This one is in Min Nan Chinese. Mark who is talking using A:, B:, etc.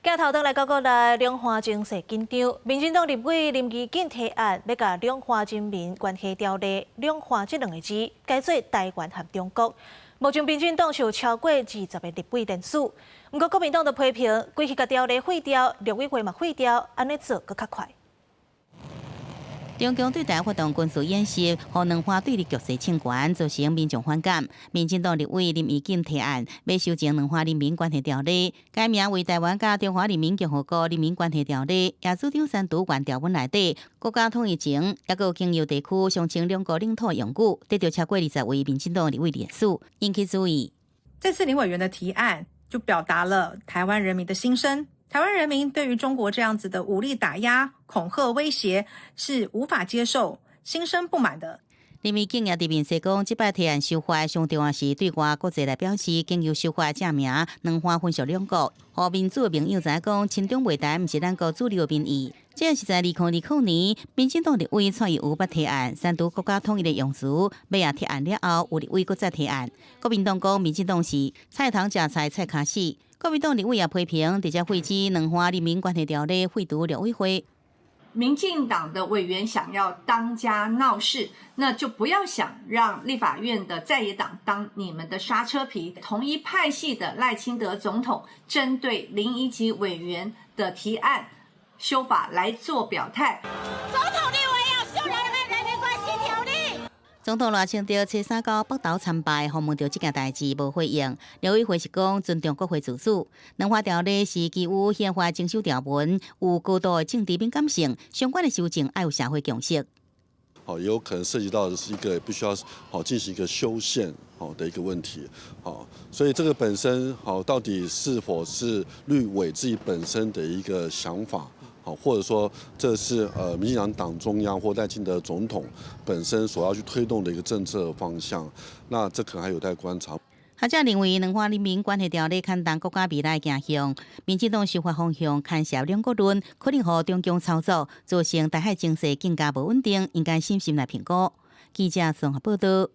A: 鏡頭轉來到國內，兩岸情勢緊張。民進黨立委林宜景提案，欲共兩岸人民關係條例，兩岸這兩个字改做台灣和中國。目前民進黨是有超過20个立委聯署，毋過國民黨就批評，規氣共條例廢掉，陸委會嘛廢掉，按呢做閣較快。
B: 中共對台發動軍事演習，予兩岸對立局勢升懸，造成民眾反感。民進黨立委林宜景提案，欲修正兩岸人民關係條例，改名為台灣佮中華人民共和國人民關係條例，也主張刪除原條文內底國家統一前，抑閣有經由地區相稱兩國領土的用語，得到超過20位民進黨立委聯署，引起注意。
C: 這次林委員的提案就表達了台灣人民的心聲。台灣人民對於中國這樣子的武力打壓、恐嚇、威脅是無法接受、心生不滿的。
B: 林宜景也佇面世講，這擺提案修法上重要是對外國際來表示，經由修法正名，兩岸分屬兩國，予民主的盟友知影講，親中媚台毋是咱國主流民意。這是在2020年，民進黨立委蔡英文提案刪除國家統一的用詞，尾仔提案了後，有立委閣再提案。國民黨講，民進黨是菜頭食菜菜跤死。國民黨立委也批評，直接廢止兩岸人民關係條例，廢除陸委會。
D: 民進黨的委員想要當家鬧事，那就不要想讓立法院的在野黨當你們的剎車皮。同一派系的賴清德總統針對林宜景委員的提案修法來做表態。
E: 總統立委要修兩岸人民關係條例。
B: 總統賴清德初三到北投參拜，訪問著這件代誌無回應。陸委會是講尊重國會自主。兩岸條例是基於憲法增修條文，有高度的政治敏感性，相關的修正愛有社會共識。
F: 好，也有可能涉及到的是一個必須要好進行一個修憲好的一個問題。好，所以這個本身好到底是否是綠委自己本身的一個想法？好，或者說這是民進黨黨中央或賴清德總統本身所要去推動的一個政策方向，那這可能還有待觀察。
B: 學者認為，兩岸人民關係條例牽動國家未來走向，民進黨修法方向牽涉兩國論，可能予中共操作，造成台海情勢更加無穩定，應該審慎來評估。記者綜合報道。